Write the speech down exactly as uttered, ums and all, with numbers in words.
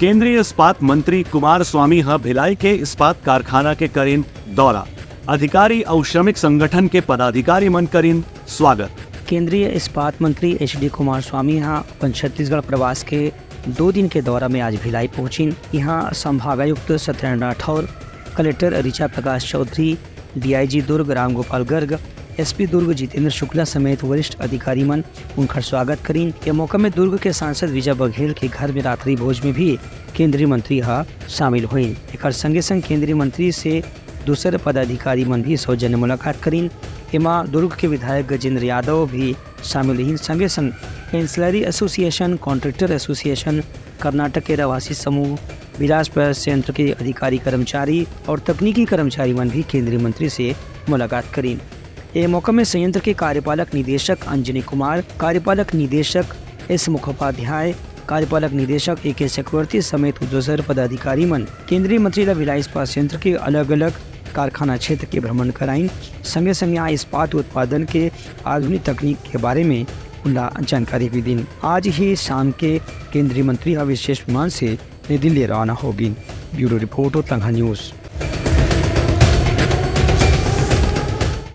केंद्रीय इस्पात मंत्री कुमार स्वामी ह भिलाई के इस्पात कारखाना के करिन दौरा। अधिकारी अउ श्रमिक संगठन के पदाधिकारी मन करिन स्वागत। केंद्रीय इस्पात मंत्री एच डी कुमार स्वामी ह अपन छत्तीसगढ़ प्रवास के दो दिन के दौरा में आज भिलाई पहुंचिन। इहां संभागायुक्त Satyanarayan Rathore, collector Richa Prakash Chaudhary, DIG Durg Ramgopal Garg, SP Durg Jitendra Shukla समेत वरिष्ठ अधिकारी मन उनकर स्वागत करिन। ये मौका में दुर्ग के सांसद विजय बघेल के घर में रात्रि भोज में भी केंद्रीय मंत्री ह शामिल होइन। एकर संगे संग केंद्रीय मंत्री से दूसर पदाधिकारी मन भी सौजन्य मुलाकात करिन। एमा दुर्ग के विधायक गजेंद्र यादव भी शामिल रहिन। संगे संग ancillary association, contractor association, Karnataka के रहवासी समूह, बिलासपुर संयंत्र के अधिकारी कर्मचारी और तकनीकी कर्मचारी मन भी केंद्रीय मंत्री से मुलाकात करिन। ए मौका में संयंत्र के कार्यपालक निदेशक अंजनी कुमार, कार्यपालक निदेशक एस मुखोपाध्याय, कार्यपालक निदेशक ए के चक्रवर्ती समेत दूसर पदाधिकारी मन केंद्रीय मंत्री ल भिलाई इस्पात संयंत्र के अलग-अलग कारखाना क्षेत्र के भ्रमण कराइन। संगे-संगे यहाँ इस्पात उत्पादन के आधुनिक तकनीक के बारे में उनला जानकारी भी दीन। आज ही शाम के केंद्रीय मंत्री ह विशेष विमान से नई दिल्ली रवाना होगिन। Bureau report, Uttarakhand news.